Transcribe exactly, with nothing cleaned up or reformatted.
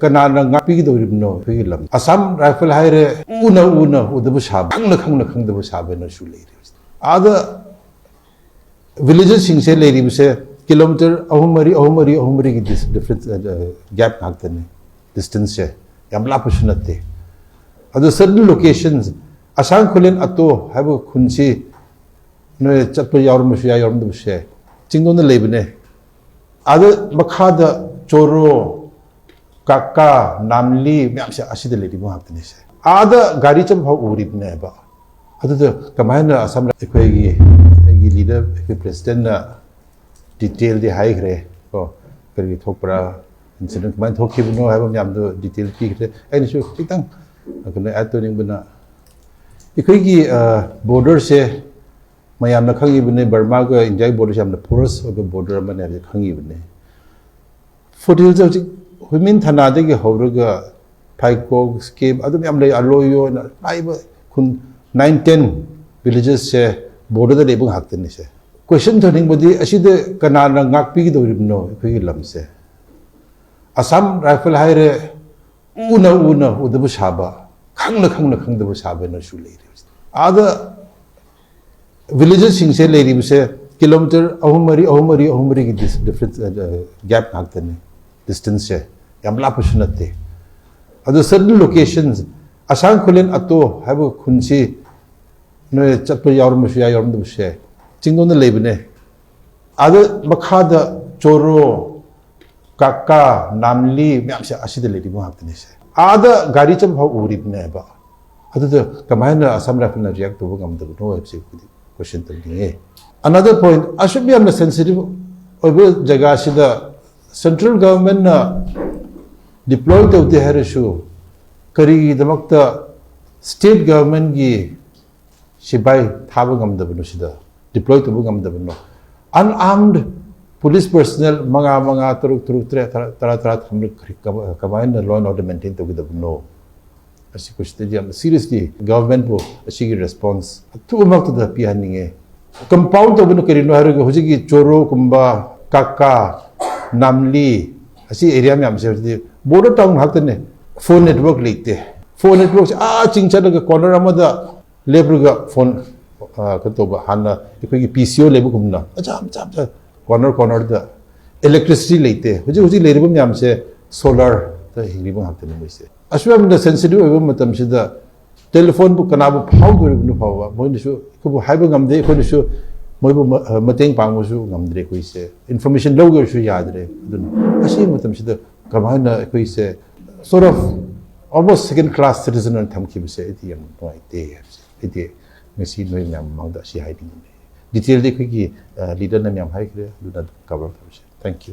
ꯀꯅꯥꯅ ꯉꯥꯛꯄꯤꯒꯗꯧꯔꯤꯕꯅꯣ ꯑꯩꯈꯣꯏꯒꯤ ꯂꯝ? ꯑꯁꯥꯝ ꯔꯥꯏꯐꯜ ꯍꯥꯏꯔꯦ, ꯎꯅ ꯎꯅ ꯎꯗꯕ ꯁꯥꯕ, ꯈꯪꯅ ꯈꯪꯅ ꯈꯪꯗꯕ ꯁꯥꯕꯅꯁꯨ ꯂꯩꯔꯤ꯫ ꯑꯥꯗ ꯚꯤꯂꯦꯖꯦꯁꯁꯤꯡꯁꯦ ꯂꯩꯔꯤꯕꯁꯦ ꯀꯤꯂꯣꯃꯤꯇꯔ ꯑꯍꯨꯝ ꯃꯔꯤ, ꯑꯍꯨꯝ ꯃꯔꯤ, ꯑꯍꯨꯝ ꯃꯔꯤꯒꯤ ꯗꯤꯐ꯭ꯔꯦꯟꯁ, ꯒꯦꯞ ꯉꯥꯛꯇꯅꯤ, ꯗꯤꯁꯇꯦꯟꯁꯁꯦ ꯌꯥꯝ ꯂꯥꯞꯄꯁꯨ ꯅꯠꯇꯦ꯫ ꯑꯗꯣ ꯁꯔꯇꯟ ꯂꯣꯀꯦꯁꯟꯁ, ꯑꯁꯥꯡ ꯈꯨꯂꯦꯟ ꯑꯇꯣ ꯍꯥꯏꯕ ꯈꯨꯟꯁꯤ ꯅꯣꯏ ꯆꯠꯄ ꯌꯥꯎꯔꯝꯕꯁꯨ ꯌꯥꯏ, ꯌꯥꯎꯔꯝꯗꯕꯁꯨ ꯌꯥꯏ, ꯆꯤꯡꯗꯣꯟꯗ ꯂꯩꯕꯅꯦ꯫ ꯑꯗ ꯃꯈꯥꯗ ꯆꯣꯔꯣ, ꯀꯥꯀꯥ, ꯅꯥꯝꯂꯤ ꯃꯌꯥꯝꯁꯦ ꯑꯁꯤꯗ ꯂꯩꯔꯤꯕ ꯉꯥꯛꯇꯅꯤꯁꯦ꯫ ꯑꯥꯗ ꯒꯥꯔꯤ ꯆꯠꯄ ꯐꯥꯎ ꯎꯔꯤꯕꯅꯦꯕ꯫ ꯑꯗꯨꯗ ꯀꯃꯥꯏꯅ ꯑꯁꯥꯝ ꯑꯩꯈꯣꯏꯒꯤ, ꯑꯩꯒꯤ ꯂꯤꯗꯔ, ꯑꯩꯈꯣꯏ ꯄ꯭ꯔꯦꯁꯤꯗꯦꯟꯠꯅ ꯗꯤꯇꯦꯜꯗꯤ ꯍꯥꯏꯈ꯭ꯔꯦ ꯀꯣ, ꯀꯔꯤ ꯊꯣꯛꯄ꯭ꯔꯥ, ꯏꯟꯁꯤꯗꯦꯟꯠ ꯀꯃꯥꯏꯅ ꯊꯣꯛꯈꯤꯕꯅꯣ ꯍꯥꯏꯕ ꯃꯌꯥꯝꯗꯣ ꯗꯤꯇꯦꯜ ꯄꯤꯈ꯭ꯔꯦ꯫ ꯑꯩꯅꯁꯨ ꯈꯤꯇꯪ ꯀꯩꯅꯣ ꯑꯦꯗ ꯇꯧꯅꯤꯡꯕꯅ, ꯑꯩꯈꯣꯏꯒꯤ ꯕꯣꯔꯗꯔꯁꯦ ꯃꯌꯥꯝꯅ ꯈꯪꯉꯤꯕꯅꯦ, ꯕꯔꯃꯥꯒ ꯏꯟꯗꯤꯌꯥꯒꯤ ꯕꯣꯔꯗꯔꯁꯦ ꯌꯥꯝꯅ ꯄꯣꯔꯁ ꯑꯣꯏꯕ ꯕꯣꯔꯗꯔ ꯑꯃꯅꯦ ꯍꯥꯏꯕꯁꯦ ꯈꯪꯉꯤꯕꯅꯦ꯫ ꯐꯨꯠꯍꯤꯜꯁ ꯍꯧꯖꯤꯛ ꯍꯨꯏꯃꯤꯟ ꯊꯥꯅꯥꯗꯒꯤ ꯍꯧꯔꯒ ꯐꯥꯏꯀꯣꯛ, ꯁ꯭ꯀꯦꯞ, ꯑꯗꯨꯝ ꯌꯥꯝ ꯂꯩ, ꯑꯂꯣꯌꯣꯅ ꯍꯥꯏꯕ ꯈꯨꯟ ꯅꯥꯏꯟ ꯇꯦꯟ ꯚꯤꯂꯦꯖꯦꯁꯁꯦ ꯕꯣꯔꯗꯔꯗ ꯂꯩꯕ ꯉꯥꯛꯇꯅꯤꯁꯦ꯫ ꯀꯣꯏꯁꯟ ꯊꯣꯛꯅꯤꯡꯕꯗꯤ ꯑꯁꯤꯗ ꯀꯅꯥꯅ ꯉꯥꯛꯄꯤꯒꯗꯧꯔꯤꯕꯅꯣ ꯑꯩꯈꯣꯏꯒꯤ ꯂꯝꯁꯦ? ꯑꯁꯥꯝ ꯔꯥꯏꯐꯜ ꯍꯥꯏꯔꯦ, ꯎꯅ ꯎꯅ ꯎꯗꯕ ꯁꯥꯕ, ꯈꯪꯅ ꯈꯪꯅ ꯈꯪꯗꯕ ꯁꯥꯕꯅꯁꯨ ꯂꯩꯔꯤ꯫ ꯑꯥꯗ ꯚꯤꯂꯦꯖꯦꯁꯁꯤꯡꯁꯦ ꯂꯩꯔꯤꯕꯁꯦ ꯀꯤꯂꯣꯃꯤꯇꯔ ꯑꯍꯨꯝ ꯃꯔꯤ, ꯑꯍꯨꯝ ꯃꯔꯤ, ꯑꯍꯨꯝ ꯃꯔꯤꯒꯤ ꯗꯤꯐ꯭ꯔꯦꯟꯁ, ꯒꯦꯞ ꯉꯥꯛꯇꯅꯤ, ꯗꯤꯁꯇꯦꯟꯁꯁꯦ ꯌꯥꯝ ꯂꯥꯞꯄꯁꯨ ꯅꯠꯇꯦ꯫ ꯑꯗꯣ ꯁꯔꯇꯟ ꯂꯣꯀꯦꯁꯟꯁ, ꯑꯁꯥꯡ ꯈꯨꯂꯦꯟ ꯑꯇꯣ ꯍꯥꯏꯕ ꯈꯨꯟꯁꯤ ꯅꯣꯏ ꯆꯠꯄ ꯌꯥꯎꯔꯝꯕꯁꯨ ꯌꯥꯏ, ꯌꯥꯎꯔꯝꯗꯕꯁꯨ ꯌꯥꯏ, ꯆꯤꯡꯗꯣꯟꯗ ꯂꯩꯕꯅꯦ꯫ ꯑꯗ ꯃꯈꯥꯗ ꯆꯣꯔꯣ, ꯀꯥꯀꯥ, ꯅꯥꯝꯂꯤ ꯃꯌꯥꯝꯁꯦ ꯑꯁꯤꯗ ꯂꯩꯔꯤꯕ ꯉꯥꯛꯇꯅꯤꯁꯦ꯫ ꯑꯥꯗ ꯒꯥꯔꯤ ꯆꯠꯄ ꯐꯥꯎ ꯎꯔꯤꯕꯅꯦꯕ꯫ ꯑꯗꯨꯗ ꯀꯃꯥꯏꯅ ꯑꯁꯥꯝ ꯔꯥꯏꯐꯜꯅ ꯔꯤꯌꯦꯛ ꯇꯧꯕ ꯉꯝꯗꯕꯅꯣ ꯍꯥꯏꯕꯁꯤ ꯑꯩꯈꯣꯏꯗꯤ ꯀꯣꯏꯁꯟ ꯇꯧꯅꯤꯡꯉꯦ꯫ ꯑꯅꯗꯔ ꯄꯣꯏꯟꯠ, ꯑꯁꯨꯛ ꯌꯥꯝꯅ ꯁꯦꯟꯁꯤꯇꯤꯚ ꯑꯣꯏꯕ ꯖꯒꯥꯁꯤꯗ ꯁꯦꯟꯇ꯭ꯔꯦꯜ ꯒꯚꯔꯟꯃꯦꯟꯠꯅ ꯗꯤꯄ꯭ꯂꯣꯏ ꯇꯧꯗꯦ ꯍꯥꯏꯔꯁꯨ ꯀꯔꯤꯒꯤꯗꯃꯛꯇ ꯁ꯭ꯇꯦꯠ ꯒꯚꯔꯟꯃꯦꯟꯠꯀꯤ ꯁꯤꯐꯥꯏ ꯊꯥꯕ ꯉꯝꯗꯕꯅꯣ, ꯁꯤꯗ ꯗꯤꯄ꯭ꯂꯣꯏ ꯇꯧꯕ ꯉꯝꯗꯕꯅꯣ? ꯑꯟꯑꯥꯔꯝꯗ ꯄꯨꯂꯤꯁ ꯄꯔꯁꯅꯦꯜ ꯃꯉꯥ ꯃꯉꯥ, ꯇꯔꯨꯛ ꯇꯔꯨꯛ, ꯇꯔꯦꯠ ꯇꯔꯥ, ꯇꯔꯥ ꯇꯔꯥ ꯊꯝꯂꯒ ꯀꯔꯤ, ꯀꯃꯥꯏ-, ꯀꯃꯥꯏꯅ ꯂꯣ ꯑꯦꯟ ꯑꯣꯔꯗꯔ ꯃꯦꯟꯇꯦꯟ ꯇꯧꯒꯗꯕꯅꯣ? ꯑꯁꯤ ꯀꯣꯏꯁꯟꯗꯗꯤ ꯌꯥꯝꯅ ꯁꯤꯔꯤꯌꯁꯂꯤ ꯒꯚꯔꯟꯃꯦꯟꯠꯄꯨ ꯑꯁꯤꯒꯤ ꯔꯦꯁꯄꯣꯟꯁ ꯑꯊꯨꯕꯃꯛꯇꯗ ꯄꯤꯍꯟꯅꯤꯡꯉꯦ꯫ ꯀꯝꯄꯥꯎꯟ ꯇꯧꯕꯅ ꯀꯔꯤꯅꯣ ꯍꯥꯏꯔꯒ ꯍꯧꯖꯤꯛꯀꯤ ꯆꯣꯔꯣꯒꯨꯝꯕ, ꯀꯥꯀꯥ, ꯅꯥꯝꯂꯤ, ꯑꯁꯤ ꯑꯦꯔꯤꯌꯥ ꯃꯌꯥꯝꯁꯦ ꯍꯧꯖꯤꯛꯇꯤ Border town ꯉꯥꯛꯇꯅꯦ, phone network ꯂꯩꯇꯦ꯫ Phone networkꯁꯦ ꯑꯥ ꯆꯤꯡ ꯆꯠꯂꯒ corner ꯑꯃꯗ ꯂꯦꯞꯂꯒ phone, ꯑ, ꯀꯩꯅꯣ ꯇꯧꯕ, ꯍꯥꯟꯅ ꯑꯩꯈꯣꯏꯒꯤ P C O ꯂꯩꯕꯒꯨꯝꯅ ꯃꯆꯥ ꯃꯆꯥ ꯃꯆꯥ, corner cornerꯗ꯫ Electricity ꯂꯩꯇꯦ꯫ ꯍꯧꯖꯤꯛ ꯍꯧꯖꯤꯛ ꯂꯩꯔꯤꯕ ꯃꯌꯥꯝꯁꯦ solarꯗ ꯍꯤꯡꯂꯤꯕ ꯉꯥꯛꯇꯅꯤ ꯃꯣꯏꯁꯦ꯫ ꯑꯁꯨꯛ ꯌꯥꯝꯅ sensitive ꯑꯣꯏꯕ ꯃꯇꯝꯁꯤꯗ telephone ꯕꯨ ꯀꯅꯥꯕꯨ ꯐꯥꯎꯗꯣꯔꯤꯕꯅꯣ ꯐꯥꯎꯕ ꯃꯣꯏꯅꯁꯨ ꯑꯩꯈꯣꯏꯕꯨ ꯍꯥꯏꯕ ꯉꯝꯗꯦ, ꯑꯩꯈꯣꯏꯅꯁꯨ ꯃꯣꯏꯕꯨ ꯃ-, ꯑ, ꯃꯇꯦꯡ ꯄꯥꯡꯕꯁꯨ ꯉꯝꯗ꯭ꯔꯦ꯫ ꯑꯩꯈꯣꯏꯁꯦ information ꯂꯧꯒꯦꯁꯨ ꯌꯥꯗ꯭ꯔꯦ꯫ ꯑꯗꯨꯅ ꯑꯁꯤꯒꯤ ꯃꯇꯝꯁꯤꯗ ꯀꯃꯥꯏꯅ ꯑꯩꯈꯣꯏꯁꯦ sort of almost second class citizen ꯑꯣꯏꯅ ꯊꯝꯈꯤꯕꯁꯦ ꯑꯩꯗꯤ ꯌꯥꯝ ꯅꯨꯡꯉꯥꯏꯇꯦ ꯍꯥꯏꯕꯁꯦ ꯑꯩꯗꯤ ꯉꯁꯤ ꯅꯣꯏ ꯃꯌꯥꯝ ꯃꯃꯥꯡꯗ ꯑꯁꯤ ꯍꯥꯏꯅꯤꯡꯕꯅꯦ꯫ Detailꯗꯤ ꯑꯩꯈꯣꯏꯒꯤ, ꯑ, leaderꯅ ꯃꯌꯥꯝ ꯍꯥꯏꯈ꯭ꯔꯦ, ꯑꯗꯨꯅ ꯑꯗꯨꯝ cover ꯇꯧꯔꯁꯦ꯫ Thank you꯫